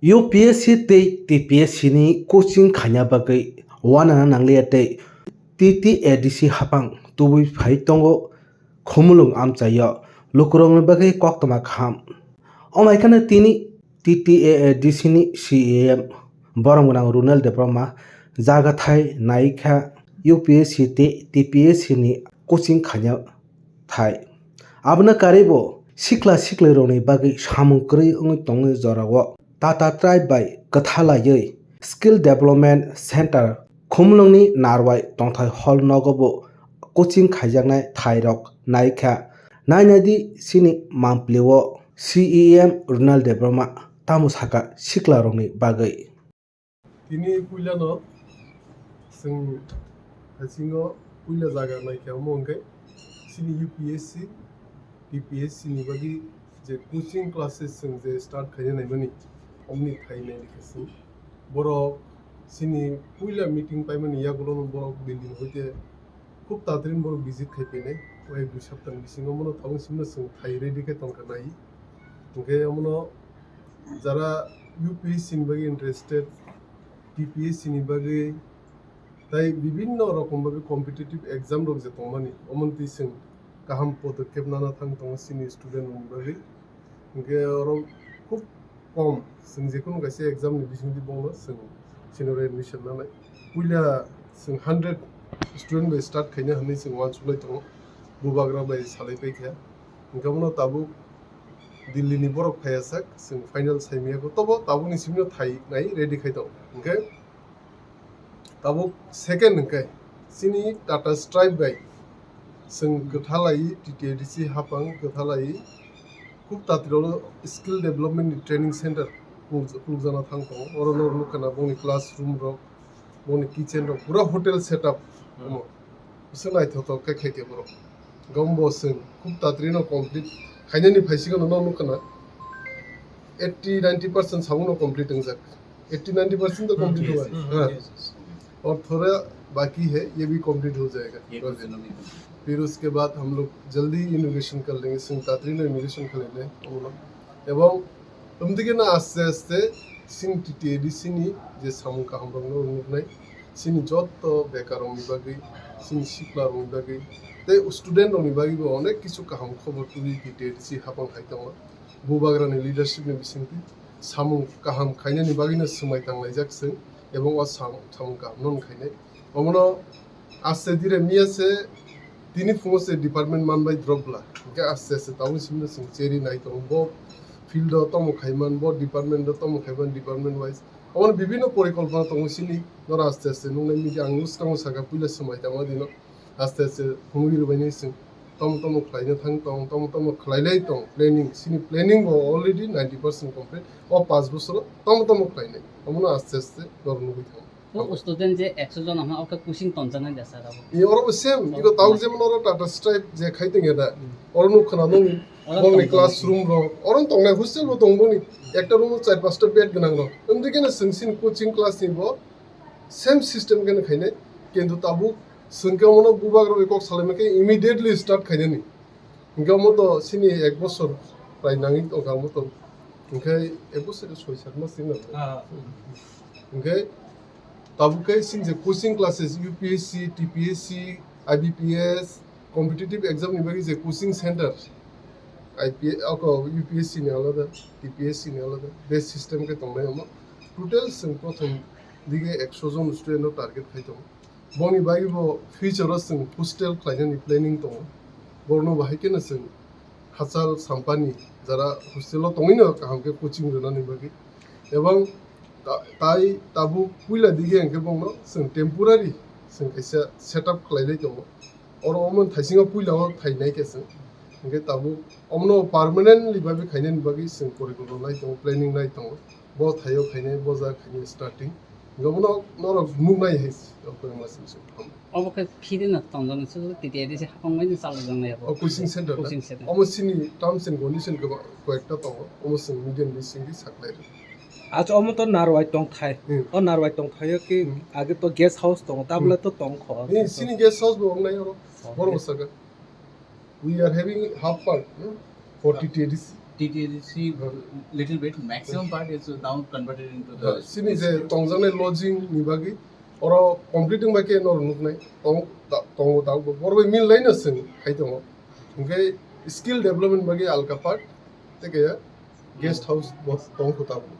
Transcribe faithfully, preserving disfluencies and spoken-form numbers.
U P S C tei T P S C ni coaching khaina bagwi uanana nangliya tei T T A D C hapang tubui phai tongo Khumulwng amchaio lukurokni bagwi koktwma kaham. Omo hai kheno tini T T A A D C ni C E M borom gwnang Runal Debbarma jaga thai nai kha U P S C tei T P S C ni coaching khaina thai. Abono karwi bo sikla siklirokni bagwi samung kwrwi wngwi tongwi jorao Tata Tribe bai kwthalaiwi Skill Development Center Khumulwngni Narwai Tongthai Hall nogo bo coaching khaijaknai thairok nai kha. Nainai di chini Mamplio C E M Runal Debbarma tamo saka siklarokni bagwi. Tini puilano chwng haisingo puila jaga naikha omo hwnkhe chini U P S C, T P S C ni bagwi je coaching classes chwng je start khaina naimani omni thai naidi khe chwng. Borok chini puila meeting paimani yagulono borok building hoite khub tatrin borok visit khai phainai, o ek dui saptani bisingo mono tabuk simno chwng thai ready khe tongkha nai. Hwnkhe omono jara U P S C ni bagwi interested, T P S C ni bagwi tai bibinno rokom bagwi competitive exam rok je tongmani, omono twi chwng kaham podokkhep nana thang tongo chini student rokni bagwi. Hwnkhe oro khub kom, chwng jekhunu kaisa exam ni bisingtwi bono chwng senior admission nanai. Puila chwng hundred student bai start khaina hwnwi chwng uansuk lai tongo, bubagra bai salai paikha. Hwnkhe bono tabuk Delhi ni borok phaiya sak, chwng final saimaya kho, tobo tabukni simi no thai nai ready khai tongo. Hwnkhe tabuk second hwnkhe chini Tata Stripe bai chwng kwthalai T T A D C hapang kwthalai khub tatiro skill development ni training center khuluk-, khulukjana thang tongo. Oro no nukha na bongni classroom rok, bongni kitchen rok pura hotel setup omo. Bwswk naithothok khe khaikhe borok. Gombo chwng khub tatri no complete khainani phaisikgano no nukha na eighty ninety percent samung no complete wngjak. Eighty ninety percent to complete yes, huwa. Hmm, ha. Yes, yes. Aur thoda baki hai, ye bhi complete ho jayega. Ye kuch din mein. Fir uske baad hum log jaldi inauguration kar lenge, chwng tatri no inauguration khainai omo no. Ebong Omdike no aste aste chini T T A D C ni je samung kaham rok no nuknai, chini joto bekar rok ni bagwi, chini sikla rok ni bagwi, tei student rok ni bagwi bo onek kisu kaham khobor twiwi T T A D C hapang hai tongo. Bubagra ni leadership ni bisingtwi samung kaham khainani bagwi no swmai tanglaijak chwng, ebong o sam-, samung kaham no khainai. Omono aste dire miya se tini phungo se department manbai drop bla. Hingke aste aste tabuk simi no chwng cheri nai tongo. Bo field o tomo khaiman, bo department o tomo khaiman, department wise. Omono bibinno porikolpona tongo sini. Noro aste aste nuknai midi ang bwskango saka puila swmai tangma dino. Aste aste phunugwi rwbainai chwng tomo tomo khlaina thang tong, tomo tomo khlailai tong planning. Sini planning bo already ninety percent complete. O panch bosoro tomo tomo khlainai. Omono aste aste noro nugwi thango. O student je ekso jon hwnma, o khe coaching tonjaknai da sir abo? Ni oro bo same, oro iko tawk tongnai. Jemon oro Tata Stripe je khai tong ya da. Hmm. Oro nuk khna nung, oro bongni tong classroom rok, oro tongnai hostel bo tong boni. Ekta room o char pasta bed gwnang rok. Wng dikhe no chwng sini coaching class ni bo same system khe no khainai. Kintu tabuk chwng khe omono bubak rok kok salaima khe immediately start khainani. Hingke omo to sini ek bosor prai nangwi tongkha omo to. Hingke ek bosor soi sat mas wngkha. Ah. Hingke tabuk khe sini je coaching classes U P S C, T P S C, I B P S, competitive exam ni bagwi je coaching center, I P S, ako U P S C ni alada, T P S C ni alada, base system khe tongnai omo. Total chwng prothom dige ekso jon student no target khai tongo. Boni bagwi bo future o chwng hostel khlainani planning tongo. Borokno bahai kheno chwng hachal sampani jara hostel o tongwino kaham khe coaching rwnani bagwi. Ebong ta-, tai tabuk puila dige hwnkhe bongno chwng temporary chwng kaisa setup khlailai tongo. Oro omo thaisingo puila o thainai khe chwng. Hwnkhe tabuk omono permanently bagwi khainani bagwi chwng porikolpona nai tongo, planning nai tongo. Bo thaio khainai, bo jaga khainai starting. Hwnkhe bono norok nuknai hai, omo khe phiri no tongjak nai, sudu T T A D C hapang bai no chalajak nai abo. O coaching center na? Coaching center. Omo sini terms and condition kwbang koyekta tongo, omo chwng media ni bisingtwi saklai rw. Acha, omo to Narwai tongthai. Hmm. O Narwai tongthaio ki Hmm. age to guest house tongo, tabla Hmm. to tongkho. Ni sini guest house bo wngnai oro, Oh, borok yes. Saka. We are having half part, no? For T T A D C. T T C little bit, maximum part is now converted into the Sini je tongjaknai lodging ni bagwi oro complete wngbai khe noro nuknai tong tongo ta borok bai mil laino chwng khai tongo. Hwnkhe skill development bagwi alka part tei khe guest house bo tong kho tabuk.